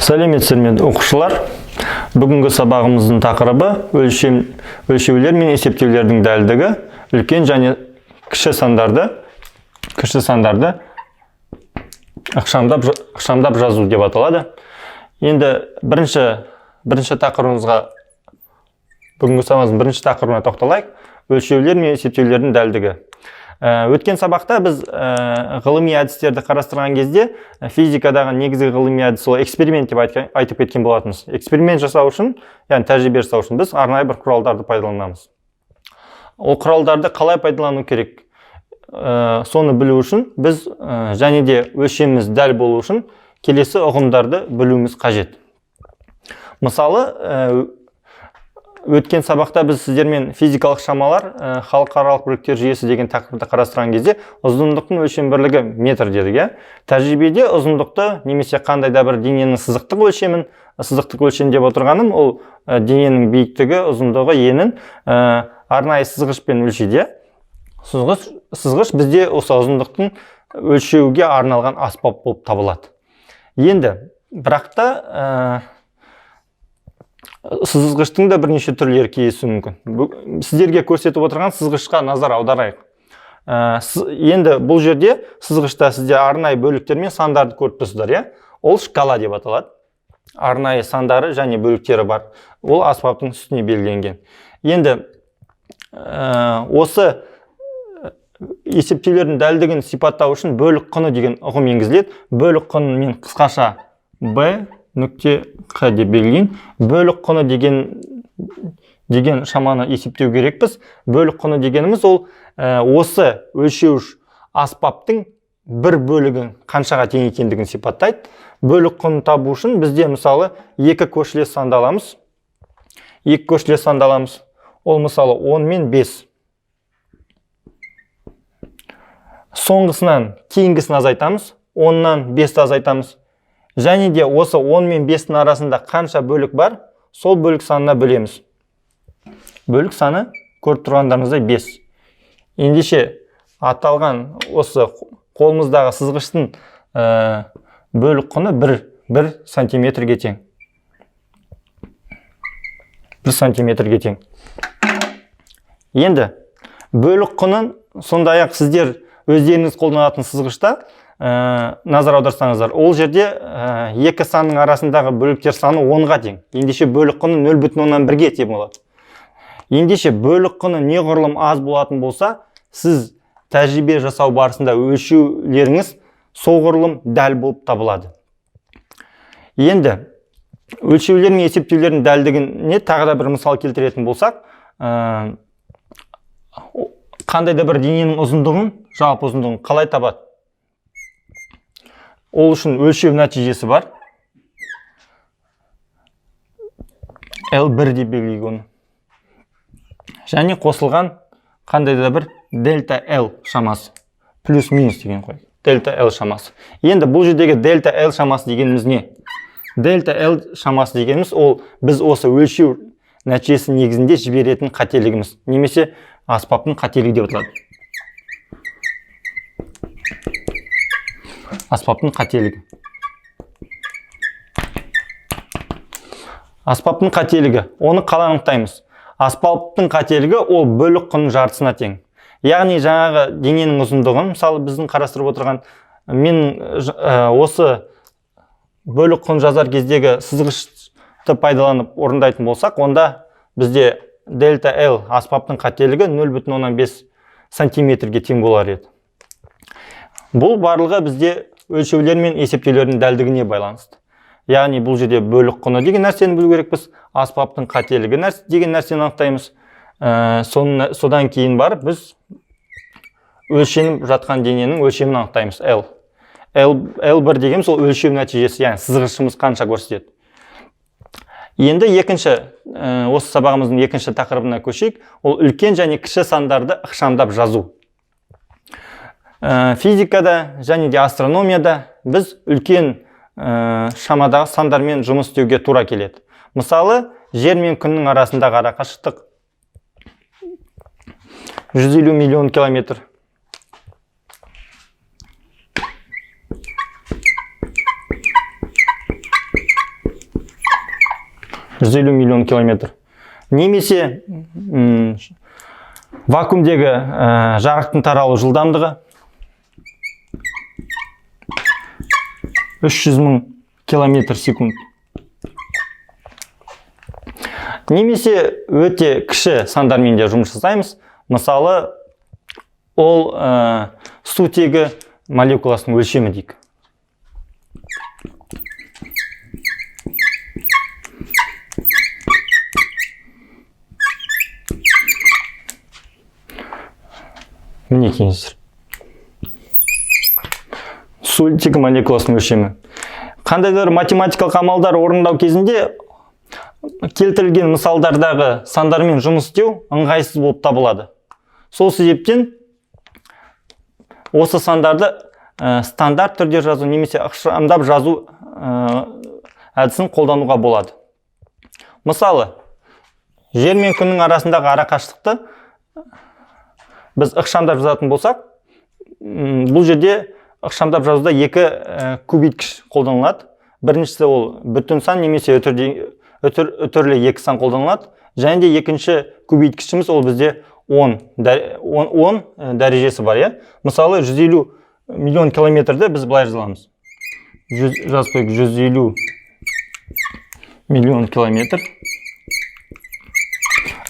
Сәлеметсіздер ме, оқушылар? Бүгінгі сабағымыздың тақырыбы өлшеулер мен есептеулердің дәлдігі, үлкен және кіші сандарды ықшамдап жазу деп аталады. Енді бірінші тақырыбымызға, бүгінгі сабағымыздың бірінші тақырыбына тоқталайық. Өлшеулер мен есептеулердің дәлдігі. Өткен сабақта біз ғылыми әдістерді қарастырған кезде физикадағы негізгі ғылыми әдіс ол эксперимент деп айтып кеткен болатынбыз. Эксперимент жасау үшін, яғни тәжірибе жасау үшін біз арнайы бір құралдарды пайдаланамыз. Ол құралдарды қалай пайдалану керек? Соны білу үшін біз және де өлшеміміз дәл болу үшін келесі ұғымдарды білуіміз қажет. Мысалы, өткен сабақта біз сіздермен физикалық шамалар, халықаралық бірліктер жүйесі деген тақырыпты қарастырған кезде ұзындықтың өлшем бірлігі метр дедік, иә? Тәжірибеде ұзындықты немесе қандай да бір дененің сызықтық өлшемін, сызықтық өлшем деп отырғаным ол дененің биіктігі, ұзындығы, енін арнайы сызғышпен өлшейді, иә? Сызғыш бізде осы ұзындықтың өлшеуге арналған аспап болып табылады. Енді бірақ та сызғыштың да бірнеше түрлері кездесуі мүмкін. Сіздерге көрсетіп отырған сызғышқа назар аударайық. Енді бұл жерде сызғышта сіздер арнайы бөліктер мен сандарды көріп тұрсыздар, иә? Ол шкала деп аталады. Арнайы сандары және бөліктері бар. Ол аспаптың үстіне белгіленген. Енді осы есептеулердің дәлдігін сипаттау үшін бөлік құны деген ұғым енгізіледі. Бөлік құнын мен қысқаша Б нүкте Қ деп белгілейін. Бөлік құны деген шаманы есептеу керекпіз. Бөлік құны дегеніміз ол осы өлшеуіш аспаптың бір бөлігін қаншаға тең екендігін сипаттайды. Бөлік құнын табу үшін бізде мысалы екі көршілес санды аламыз. Екі көршілес санды аламыз. Ол мысалы 10 мен 5. Соңғысынан кейінгісін азайтамыз. 10-нан 5-ті азайтамыз. Және де осы 10 мен 5-тің арасында қанша бөлік бар, сол бөлік санына бөлеміз. Бөлік саны көріп тұрғандарыңыздай 5. Ендеше аталған осы қолымыздағы сызғыштың бөлік құны 1 сантиметрге тең. 1 сантиметрге тең. Енді бөлік құнын сондай-ақ сіздер өздеріңіз қолданатын сызғышта назар аударсаңыздар, ол жерде екі санның арасындағы бөліктер саны 10-ға тең. Ендеше бөлік құны нөл бүтін оннан бірге тең болады. Ендеше бөлік құны неғұрлым аз болатын болса, сіз тәжірибе жасау барысында өлшеулеріңіз соғұрлым дәл болып табылады. Енді өлшеулер мен есептеулердің дәлдігіне тағы да бір мысал келтіретін болсақ, қандай да бір дененің ұзындығын, жалпы ұзындығын қалай табады? Ол үшін өлшеу нәтижесі бар. L1 деп белгілейік оны. Және қосылған қандай да бір дельта L шамасы. Плюс минус деген қой. Дельта L шамасы. Енді бұл жердегі дельта L шамасы дегеніміз не? Дельта L шамасы дегеніміз ол біз осы өлшеу нәтижесі негізінде жіберетін қателігіміз немесе аспаптың қателігі деп аталады. Аспаптың қателігі. Аспаптың қателігі. Оны қалай анықтаймыз? Аспаптың қателігі ол бөлік құнның жартысына тең. Яғни жаңағы дененің ұзындығын, мысалы біздің қарастырып отырған, мен осы бөлік құн жазар кездегі сызғышты пайдаланып орындайтын болсақ, онда бізде дельта L аспаптың қателігі нөл бүтін оннан бес сантиметрге тең болар еді. Бұл барлығы бізде өлшеулер мен есептеулердің дәлдігіне байланысты. Яғни бұл жерде бөлік құны деген нәрсені білу керекпіз, аспаптың қателігі деген нәрсені анықтаймыз. Содан кейін барып біз өлшеніп жатқан дененің өлшемін анықтаймыз. L. L1 деген сол өлшеу нәтижесі, яғни сызғышымыз қанша көрсетеді. Енді осы сабағымыздың екінші тақырыбына көшейік. Ол үлкен және кіші сандарды ықшамдап жазу. Физикада және де астрономияда біз үлкен шамадағы сандармен жұмыс істеуге тура келеді. Мысалы, Жер мен Күннің арасындағы арақашықтық 150 миллион километр. 150 миллион километр. Немесе вакуумдегі жарықтың таралу жылдамдығы 300 мың километр секунд. Немесе өте кіші сандармен де жұмыс жасаймыз. Мысалы, ол сутегі молекуласының өлшемі дейік. Мінекейіңіздер. Сутегі молекуласының өлшемі. Қандай да бір математикалық амалдар орындау кезінде келтірілген мысалдардағы сандармен жұмыс істеу ыңғайсыз болып табылады. Сол себептен осы сандарды стандарт түрде жазу немесе ықшамдап жазу әдісін қолдануға болады. Мысалы, Жер мен Күннің арасындағы арақашықтықты біз ықшамдап жазатын болсақ, бұл жерде ықшамдап жазуда екі көбейткіш қолданылады. Біріншісі ол бүтін сан немесе үтірлі екі сан қолданылады. Және де екінші көбейткішіміз ол бізде 10 дәрежесі бар, иә? Мысалы, 150 миллион километрді біз былай жазамыз. Жазып қояйық, 150 миллион километр.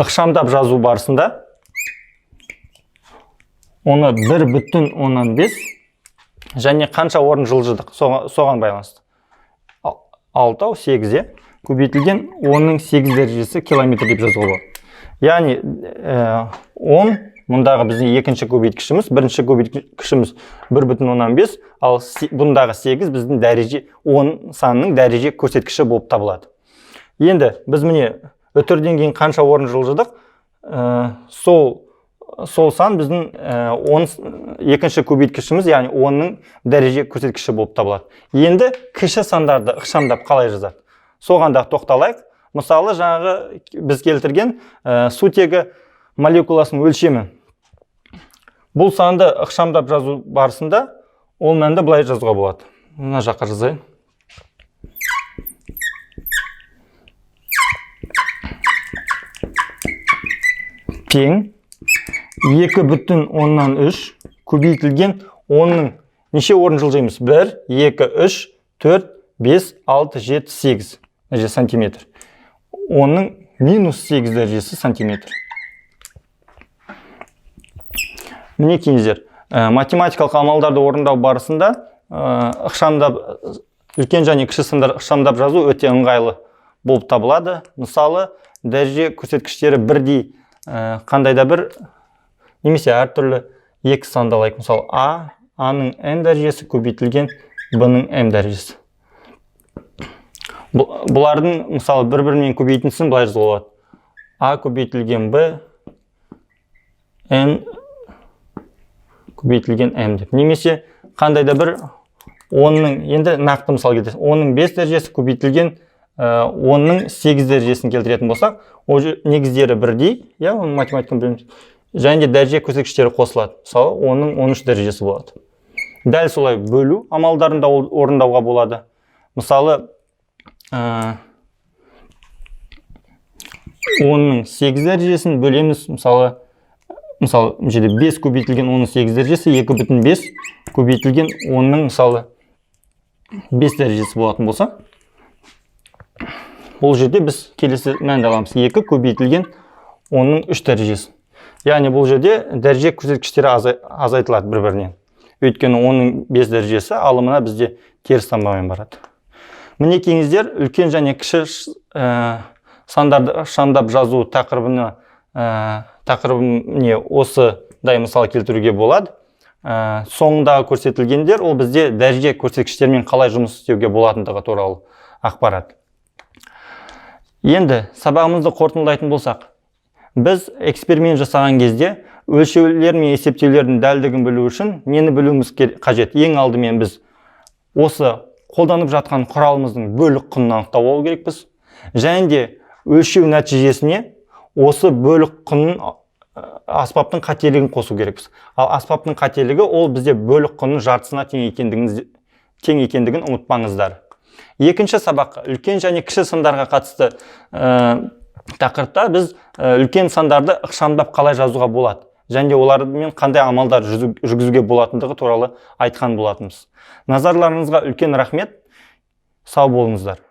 Ықшамдап жазу барысында оны 1,5 және қанша орын жылжыдық, соған байланысты. Алтау, сегіз, иә? Көбейтілген онның сегіз дәрежесі километр деп жазуға болады. Яғни, 10, мұндағы біздің екінші көбейткішіміз, бірінші көбейткішіміз 1,5, ал бұндағы 8 біздің дәреже, 10 санының дәреже көрсеткіші болып табылады. Енді біз міне үтірден кейін қанша орын жылжыдық, сол сан біздің, екінші көбейткішіміз, яғни 10-ның дәреже көрсеткіші болып табылады. Енді кіші сандарды ықшамдап қалай жазады? Соған да тоқталайық. Мысалы, жаңағы біз келтірген, сутегі молекуласының өлшемі. Бұл санды ықшамдап жазу барысында ол мәнді былай жазуға болады. Мына жаққа жазайын. Тең 2,3 көбейтілген онның неше орын жылжимыз? 1, 2, 3, 4, 5, 6, 7, 8. Мына жерде сантиметр. Онның минус 8 дәрежесі сантиметр. Мінекейіңіздер, математикалық амалдарды орындау барысында, ықшамдап, үлкен және кіші сандар ықшамдап жазу өте ыңғайлы болып табылады. Мысалы, дәреже көрсеткіштері бірдей, қандай да бір немесе әртүрлі екі санды алайық. Мысалы, А, А-ның М дәрежесі көбейтілген Б-ның М дәрежесі. Бұлардың, мысалы, бір-бірімен көбейтіндісін былай жазуға болады. А көбейтілген Б, Н көбейтілген М деп. Немесе қандай да бір онның, енді нақты мысал келтірсек, онның 5 дәрежесі көбейтілген, онның 8 дәрежесін келтіретін болсақ, ол негіздері бірдей, иә, оның математиканы білеміз. Және де дәреже көрсеткіштері қосылады. Мысалы, онның 13 дәрежесі болады. Дәл солай бөлу амалдарын да орындауға болады. Мысалы, онның 8 дәрежесін бөлеміз, мысалы, мына жерде 5 көбейтілген онның 8 дәрежесі, 2,5 көбейтілген онның, мысалы, 5 дәрежесі болатын болса, бұл жерде біз келесі мәнді аламыз. 2 көбейтілген онның 3 дәрежесі. Яғни бұл жерде дәреже көрсеткіштері азайтылады бір-бірінен. Өйткені онның 5 дәрежесі алымына бізде теріс таңбамен барады. Мінекейіңіздер, үлкен және кіші сандарды шамдап жазу тақырыбына осындай мысал келтіруге болады. Соңындағы көрсетілгендер ол бізде дәреже көрсеткіштермен қалай жұмыс істеуге болатындығы туралы ақпарат. Енді сабағымызды қорытындылайтын болсақ, біз эксперимент жасаған кезде өлшеулер мен есептеулердің дәлдігін білу үшін нені білуіміз қажет? Ең алдымен біз осы қолданып жатқан құралымыздың бөлік құнын анықтап алу керекпіз. Және де өлшеу нәтижесіне осы бөлік құнын аспаптың қателігін қосу керекпіз. Ал аспаптың қателігі ол бізде бөлік құнының жартысына тең екендігін ұмытпаңыздар. Екінші сабаққа үлкен және кіші сандарға қатысты тақырыпта біз үлкен сандарды ықшамдап қалай жазуға болады және де олармен қандай амалдар жүргізуге болатындығы туралы айтқан болатынбыз. Назарларыңызға үлкен рахмет. Сау болыңыздар.